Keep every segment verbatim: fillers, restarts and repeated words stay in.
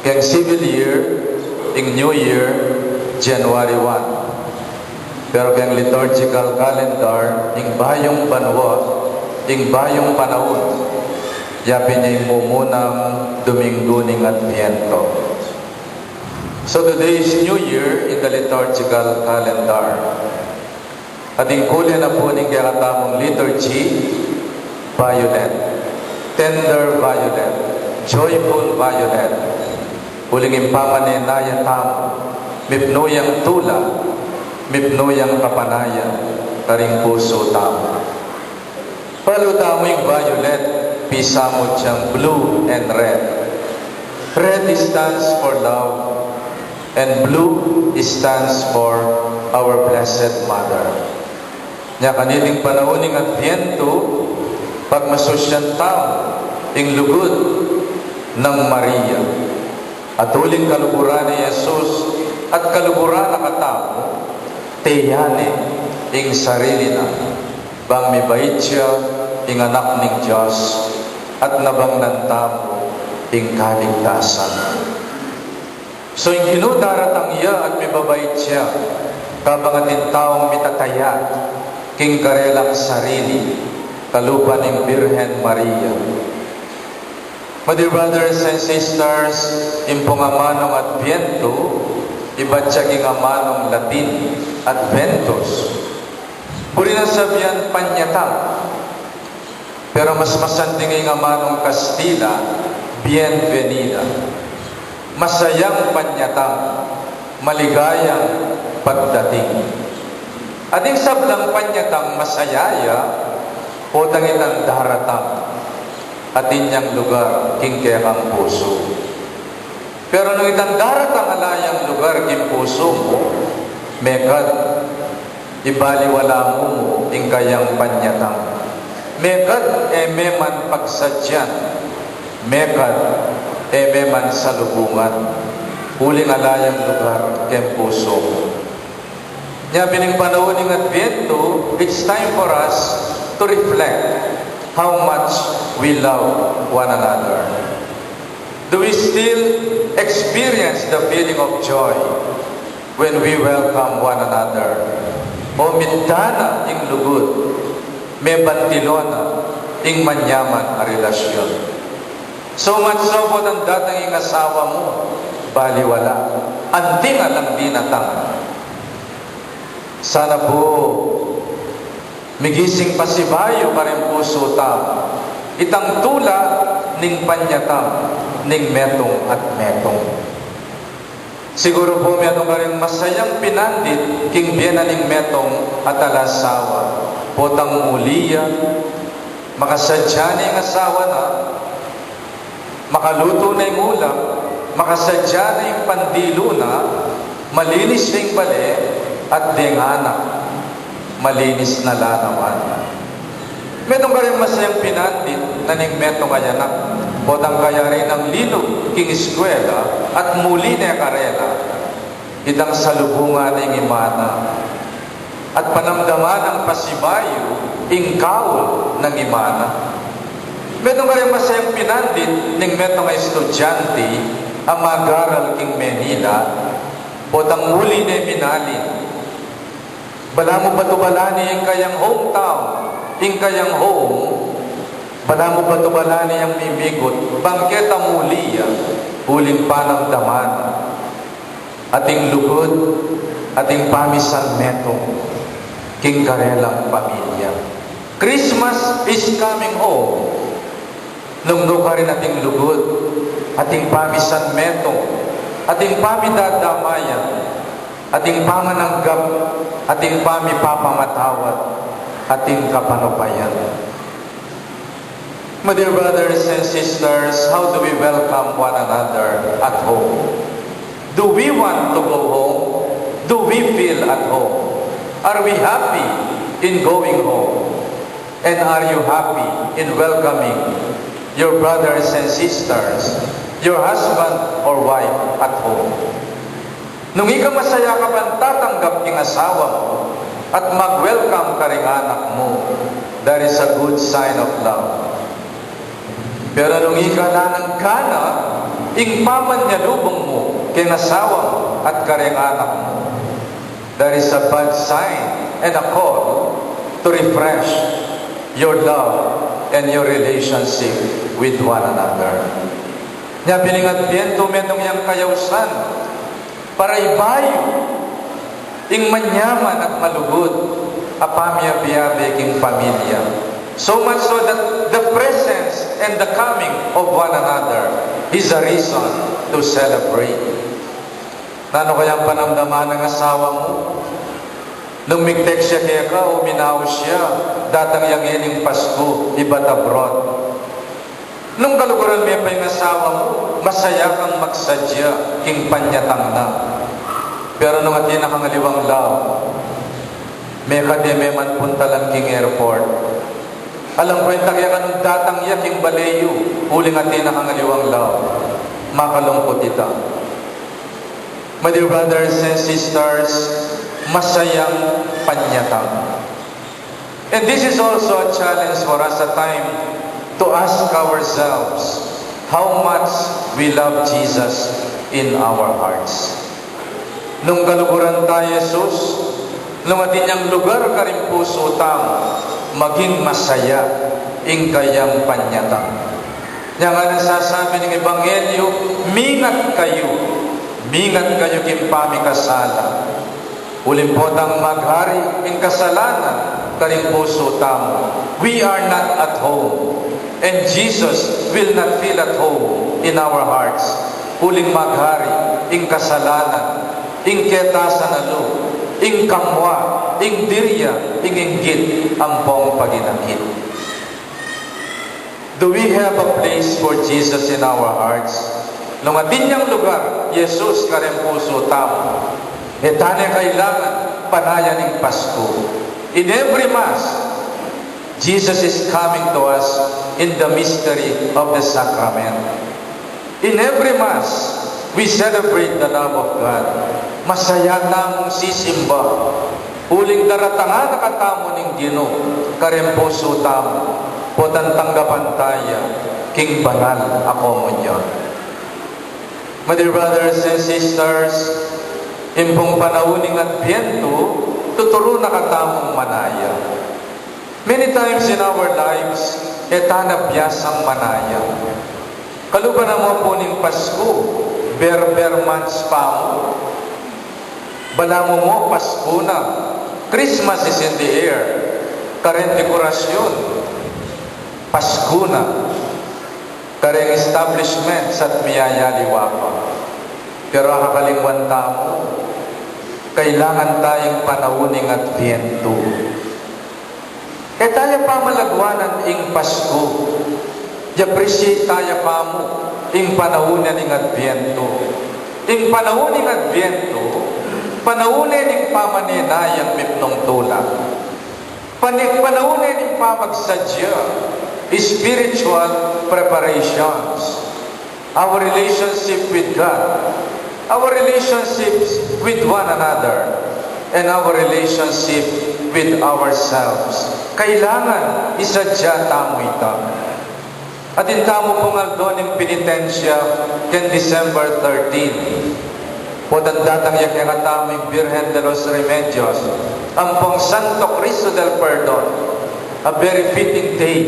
Keng civil year, ing New Year, January one. Pero keng liturgical calendar, ing bayung banua, ing bayung panaun, yapin ya ing mumunang Dominggu ning Adviento. So today is New Year in the liturgical calendar. At ing kule na pu ning kekatamung liturgy, violet, tender violet, joyful violet. Uling ing pamanenaya tamu, mipnu yang tula, mipnu yang kapanayan karing pusu tamu. Balu tamu ing violet, pisamut yang blue and red. Red stands for love, and blue stands for our Blessed Mother. Nya kaniting panaun ning Adviento, pagmasusyan tamu ing lugud nang Maria. At uling kaluguran nang Jesus, at kaluguran na katamu, teyane ing sarili na, bang mibait ya ing Anak ning Dios, at nabangnan tamu ing kaligtasan. So ing Ginu daratang ya at mibabait ya, kabang atin taung mitataya king karelang sarili, kalupa ning Birhen Maria. My dear brothers and sisters, ing pung amanung Adviento, ibat ya king amanung Latin, Adventus. Buri nang sabian panyatang. Pero mas masanting ing amanung Kastila, bienvenida. Masayang panyatang, maligayang pagdating. At ing sablang panyatang masaya ya, potang itang daratang, atin yang lugar king kekang pusu. Pero nung itang daratang ala yang lugar king pusu mu, mekad ibaliwala mu mu ing kayang panyatang. Mekad e me man pagsadyan, mekad e me man salubungan, uling ala yang lugar keng pusu mu. Nya pin ing panaun ning Adviento, it's time for us to reflect how much we love one another. Do we still experience the feeling of joy when we welcome one another? O mitda na ing lugud, mebantilon na ing manyaman a relasyon. So much so, potang datang ing asawa mu, baliwala, anting alang dinatang. Sana pu migising pasibayu karing pusu tamu itang tula ning panyatang ning metung at metung. Siguru pu metung karing masayang pinandit king bie na ning metung at ala asawa, potang muli ya, makasadya na ing asawa na, makalutu na ing ulam, makasadya na ing pandilu na, malinis na ing bale, at deng anak, malinis na la naman. Metung karing masayang pinandit na ning metung a anak, potang kayari nang linub king eskwela at muli ne karela, itang salubungan ing ima na at panamdaman nang pasibayu ing kaul ning ima na. Metung karing masayang pinandit ning metung a estudyante a mag-aral king Manila, potang muli ne minalin. Balamu batubalan ne ing kayang hometown, ing kayang home. Balamu batubalan ne yang mimigut, bang keta muli ya, uling panamdaman ating lugud, ating pamisan metung king karelang pamilya. Christmas is coming home. Nung nukarin ating lugud, ating pamisan metung, ating pamidadamayan, ating pamananggap, ating pamipapamatawad, ating kapanupayan. My dear brothers and sisters, how do we welcome one another at home? Do we want to go home? Do we feel at home? Are we happy in going home? And are you happy in welcoming your brothers and sisters, your husband or wife at home? Nung ika masaya ka ban tatanggap ing asawa mu at mag-welcome karing anak mu, that is a good sign of love. Pero nung ika ala nang gana, ing pamanyalubung mu keng asawa mu at kareng anak mu, that is a bad sign and a call to refresh your love and your relationship with one another. Nya pin ing Adbyento, metung yang kayausan para ibayu ing manyaman at malugud a pamiabe-abe king pamilya. So much so that the presence and the coming of one another is a reason to celebrate. Nanu kayang panamdaman ning asawa mu nung mig-text ya keka o minaus ya, datang ya ngening Pasku ibat abroad? Nung kaluguran me pa ing asawa mu, masaya kang magsadya king panyatang na. Pero nung atin na kang aliwang love, mekad e me man puntalan king airport. Alang kwenta keka nung datang ya king bale yu, uling atin na kang aliwang love, makalungkut ita. My dear brothers and sisters, masayang panyatang. And this is also a challenge for us at time to ask ourselves how much we love Jesus in our hearts. Nung kaluguran ta i Jesus, nung atin yang lugar karing pusu tamu, maging masaya ing kayang panyatang. Nya ngana ning sasabi ning Ebanghelyo, mingat kayu, mingat kayu king pamikasala. Uling potang maghari ing kasalanan karing pusu tamu. We are not at home. And Jesus will not feel at home in our hearts. Uling maghari ing kasalanan, ing ketasan a lub, ing kamua, ing dirya, ing inggit, ampong paginakit. Do we have a place for Jesus in our hearts? Nung atin yang lugar i Jesus karing pusu tamu, e ta ne kailangan panayan ing Pasku. In every Mass, Jesus is coming to us in the mystery of the sacrament. In every Mass, we celebrate the love of God. Masaya tamung sisimba uling daratangan na katamu ning Ginu karing pusu tamu, potang tanggapan ta ya king banal a komunyon. My dear brothers and sisters, ing pung panaun ning Adbyento, tuturu na katamung manaya. Many times in our lives, e ta na biasang manaya. Kalupa na mu pu ning Pasku, Berber months pa mu. Balamu mu Pasku na, Christmas is in the air. Kareng dekorasyun, Pasku na. Kareng establishment, sat miyayaliwa pa. Pero akakalingwan tamu, kailangan ta ing panaun ning Adbyento. E ta ya pamalagwanan ing Pasku. I-appreciate ta ya pa mu ing panaun ning Adbyento. Ing panaun ning Adbyento, panaun ne ning pamanenayang mipnung tula. Pani-, panaun ne ning pamagsadya, spiritual preparations. Our relationship with God, our relationships with one another, and our relationship with ourselves. Kailangan isadya tamu ita. Atin tamu pung aldo ning penitensya keng December thirteen. Potang datang ya kekatamu ing Birhen de los Remedios ampong Santo Cristo del Perdon, a very fitting day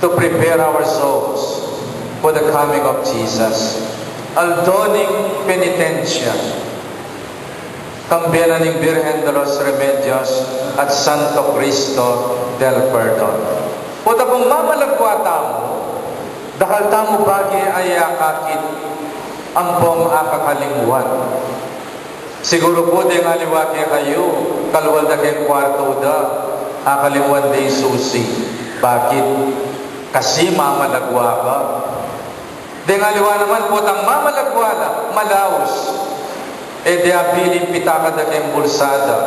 to prepare our souls for the coming of Jesus. Aldo ning penitensya, kambe na ning Birhen de los Remedios at Santo Cristo del Perdon. Potang mamalagwa tamu, dakal tamu bage a akakit ampong akakalingwan. Siguru pu deng aliwa kekayu, kalwal da keng kwartu da, akalingwan da ing susi. Bakit? Kasi mamalagwa ka. Deng aliwa naman, potang mamalagwa la, malaus. E de abili ing pitakad da keng bulsa da,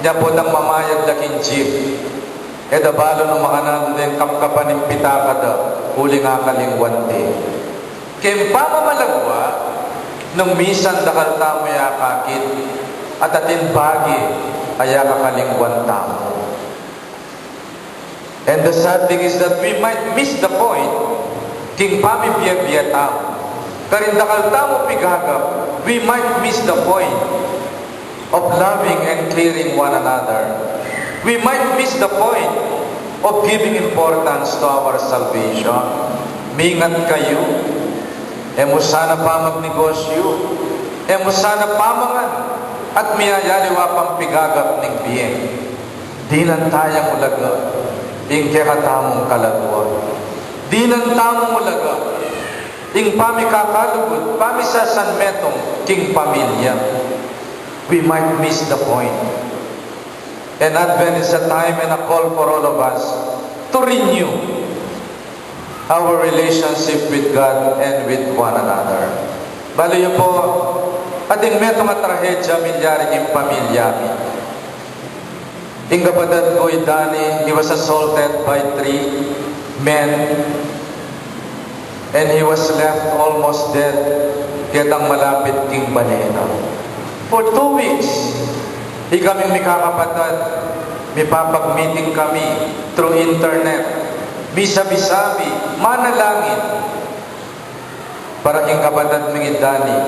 nya potang mamayad da king jeep, e da balu nung makananu deng kapkapan ning pitakad da, uling akalingwan de. Keng pamamalagwa, nung misan dakal tamu ya akakit, at atin bage a akakalingwan tamu. And the sad thing is that we might miss the point king pamibie-bie tamu. Karin dakal tamu pigagap, we might miss the point of loving and caring one another. We might miss the point of giving importance to our salvation. Mingat kayu, e mu sana pamagnegosyu, e mu sana pamangan, at miyayaliwa pang pigagap ning bie. Dinan taya mulaga ing kekatamung kalaguan. Dinan tamu mulaga ing pamikakalugud, pamisasanmetung king pamilya. We might miss the point. And Advent is a time and a call for all of us to renew our relationship with God and with one another. Balu yu pu, atin metung a trahedya a milyari king pamilya mi. Ing kapatad ku i Danny, he was assaulted by three men, and he was left almost dead, ketang malapit king bale na. For two weeks, ikaming mikakapatad, mipapag-meeting kami through internet, misabi-sabi, manalangin para king kapatad ming i Danny.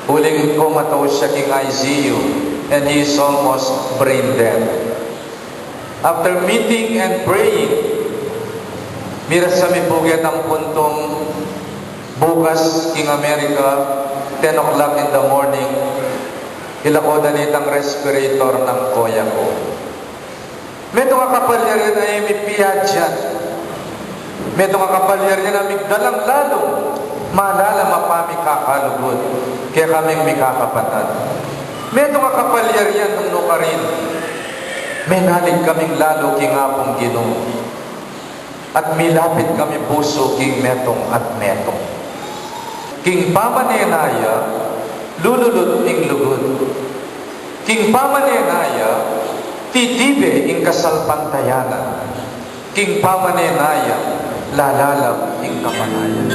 Uling comatose ya king I C U, and he is almost brain dead. After meeting and praying, miras kami pu ketang puntung bukas king Amerika, ten o'clock in the morning, ilako da ne itang respirator nang koya ku. Metung a kapalyarian a e mi piadyan. Metung a kapalyarian a migdalang lalung malalam a pamikakalugud kekaming mikakapatad. Metung a kapalyarian nung nukarin, menalig kaming lalu king Apung Ginu at milapit kami pusu king metung at metung. King pamanenaya, lululut ing lugud. King pamanenaya, titibe ing kasalpantayanan. King pamanenaya, lalalam ing kamatayan.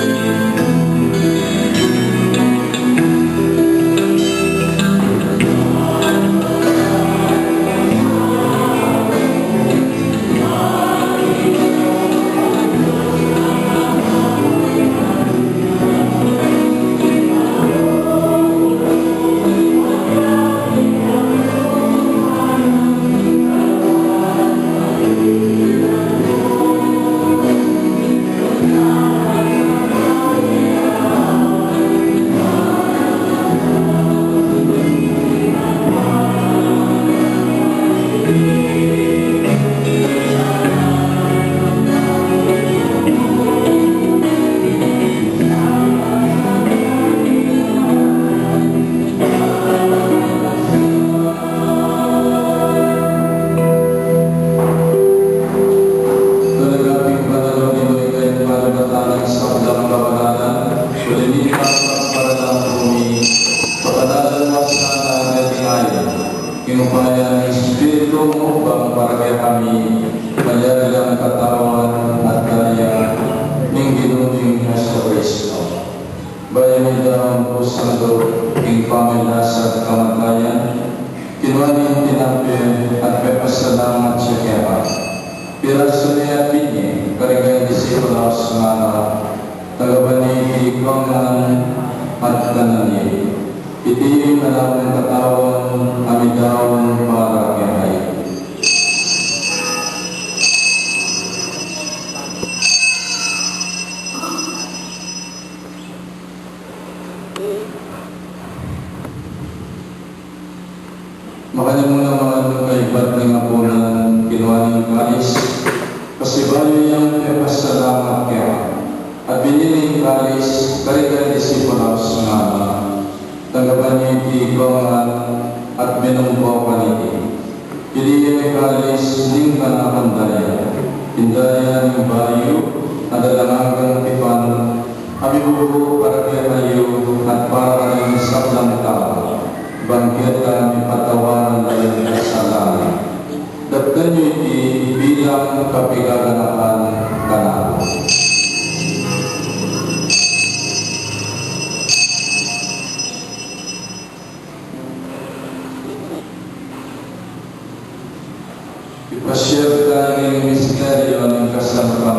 Talaga ping banal o Ginu, ika ing paluwatan ning sablang kabanalan, uli na ning pagparalan ku mi, pabanalan mu sana deti ngayan, king upaya ning Espiritu mu, bang para kekami malyari lang katawan at daya ning Ginu ming Jesucristo. Bayu mi daun kusang lub king pamagkasakit at kamatayan, kinua ne ing tinape at pepasalamat ya keka. Pirasu ne at binye karing kayang disipulos, ngana, tanggapan ye iti ikong ngan at kanan ye. Iti ing kanaku a katawan a midaun para kekayu. Makanyan mu naman kaybat ning apunan, kinua ne ing kalis, pasibayu yang pepasalamat keka, at binye ne ing kalis karing kayang disipulos, ngana, tanggapan ye iti ikong ngan at minum kayu kaniti. Iti ing kalis ning kanakung daya, ing daya ning bayu at alang anggang tipan, a mibubu para kekayu at para king sablang tau, bang keta mipatawaran la ring kasalanan. Daptan yu iti bilang kapaganakan kanaku. Ipasiag tamu ing misteryu ning kasalpantayanan.